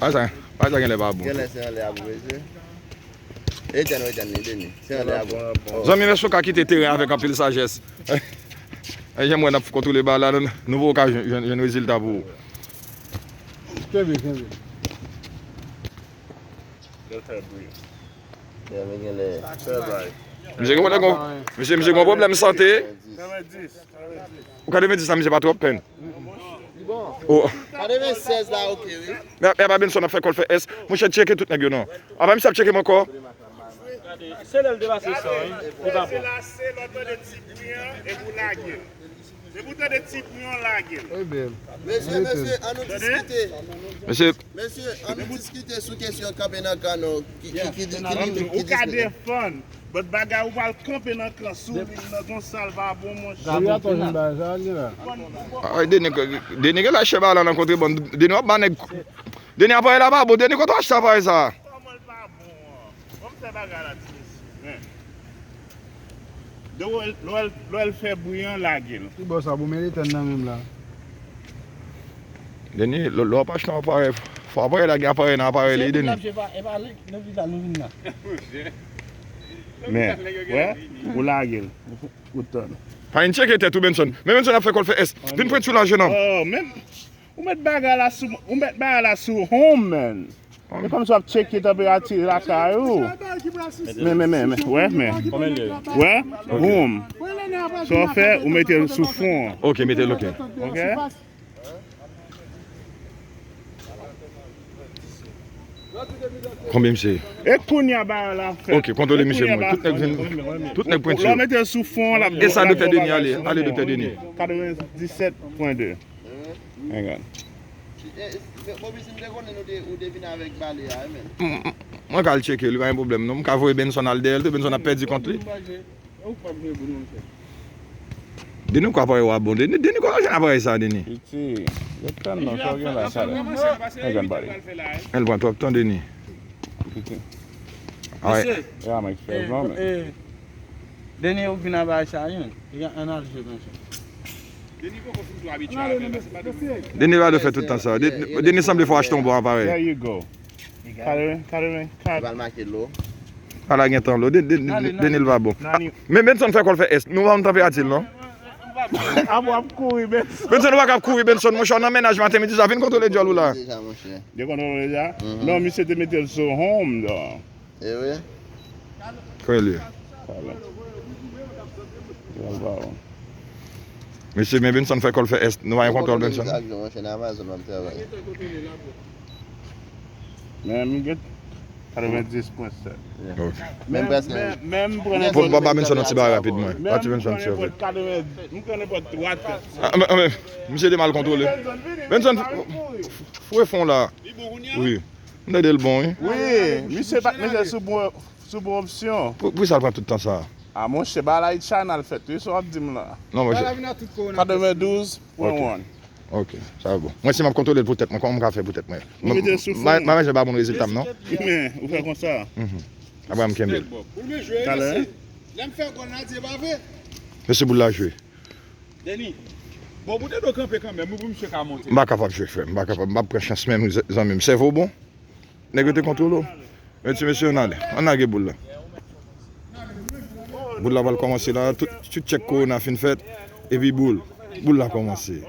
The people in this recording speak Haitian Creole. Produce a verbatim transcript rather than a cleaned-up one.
Pa sa, pa sa genlè pa bon. Genlè se anlè a pou mesye. Eden, Eden, li Deni. Se anlè a pou. Zanmi, men sou ka kite teren avèk anpil sajès. Ay, jan mwen ap kontwole ba la, nou, nou poko ka jwenn, jwenn, jwenn rezilta pou ou. Kenbe, kenbe. Genlè, genlè. Misye gen pwoblèm, misye, misye gen pwoblèm sante. Ou ka demen di sa, misye pa twòp penn. Oh. Katrevensèz la, oke, wi. Men men pa Benson ap fè kòl fè S. Monchè, tcheke tout nèg yo non. Apa misye ap tcheke m ankò? Se lè l depase san, wi. Li pa bon. Lase lòt de ti bri an e pou lage l. Depi w tande ti bri an, lage l. Ebyen, Mesye, mesye, an nou diskite. Mesye, Mesye, an nou diskite sou kesyon kanpe nan kan non. Ki, ki, ki, ki, ki, ki, ki Ou ka defann. But bagay ou pral kanpe nan kan sou li nan gon sal pa bon monchè. Gabi atò jwenn bagay sa li la. ay, Deni, Deni gen la chè ba la nan kontre bann. Deni w ap ba nèg. Deni, aparèy la pa bon. Deni, kote w achte aparèy sa? Kòman l pa bon an? Ban m fè bagay la ti mesye. Men. Lè w wè l fè bri an, lage l. Ki bò sa pou mete tèn nan menm la? Denis, lè w ap achte yon aparèy, fò aparèy la gen aparèy nan aparèy li, Denis. Men, wè, ou lage l. Ou tann. Pa vin tcheke tèt ou, Benson. Men Benson ap fè kò l fè S. Vin pwenti w la, jenòm. Oh, men, ou met bagay la sou, ou met bagay la sou home, man. E kòmsi w ap tcheke tanperati lakay ou. Men, men, men, men, wè, men. Wè, home. Sa w fè, ou mete l sou fon an. Ok, mete l, ok. Ok? Konbyen misye ye? E kounye a bagay la fèt. Ok, kontwole misye mwen. Tout nèg vin, tout nèg pwenti yo. Lè w mete l sou fon an, l ap. E sa, Doktè Denis, ale, ale, Doktè Denis. Katrevendiset pwen de. Gad. Bobby, si m te konnen nou te, ou te vin avèk bale a, wi, men. Mwen ka al tcheke li, pa gen pwoblèm non. M ka voye Benson al dèyè l tou, Benson ap pèdi kont li. Denis, ou kwè aparèy ou a bon? Denis, Denis, kote w jwenn aparèy sa, Denis? Piti, yo tann non, sa w gen la, sa la. Ann gad bale. Ann pran twòp tan, Denis. Piti. Alright. Yeah, I'm experienced, man. Denis, ou vin avèk sa, yon. Ann al jwe konsa. Denis pa dwe fè tout tan sa. Denis sanble fò achte yon bon aparèy. There you go. Katreven, katreven kat. Pral make lo. Ala gen tan lo. Denis pa bon. Men Benson fè kò l fè S. Nou pa konn tanperati l non. Ap w ap kouri Benson. Benson ou pa ka ap kouri Benson. Monchè, w nan mennaj maten, midi, swa, vin kontwole djòl ou la. Deja monchè. Dekontwole deja. Non, misye te mete l sou home dò. E vre? Kounye l ye? Mesye, men Benson fè kò l fè S. Nou pa gen kontwòl Benson. Men m gen katrevendis pwen sèt. Menm prèske. Fò m ba Benson yon ti bagay rapid mwen. Pati Benson ti avèk. M pran nenpòt twa tèt. Misye te mal kontwole. Benson, foure fon la. Wi. M tande l bon, wi. Wi, misye pa t mete sou bon, sou bon opsyon. Pou, poukisa l pran tout tan sa a? A monchè, bagay la e China l fèt, wi, sa w ap di m la. Non, monchè. Katrevendouz pwen wan. Ok, sa bon. Mwen, si m ap kontwole l pou tèt mwen, kòman m ka fè pou tèt mwen? Mwen, mwen, mwen, mwen pa bon rezilta m, non? Men, ou fè konsa. Abraram kenbe l. Talè. Lè m fè gòl la, di e pa vre. Mesye boul la jwe. Denis, bon, pou te dwe kanpe kanmenm, wi, pou misye ka monte. M pa kapab jwe, frè m. M pa kapab. M p ap pran chans menm, zanmi m. Sèvo bon. Nèg yo te kontwole w. Men ti mesye, ann ale. Ann lage boul la. Boul la pral kòmanse la. Tout, tout tchèk kowona fin fèt. Epi boul. Boul la kòmanse.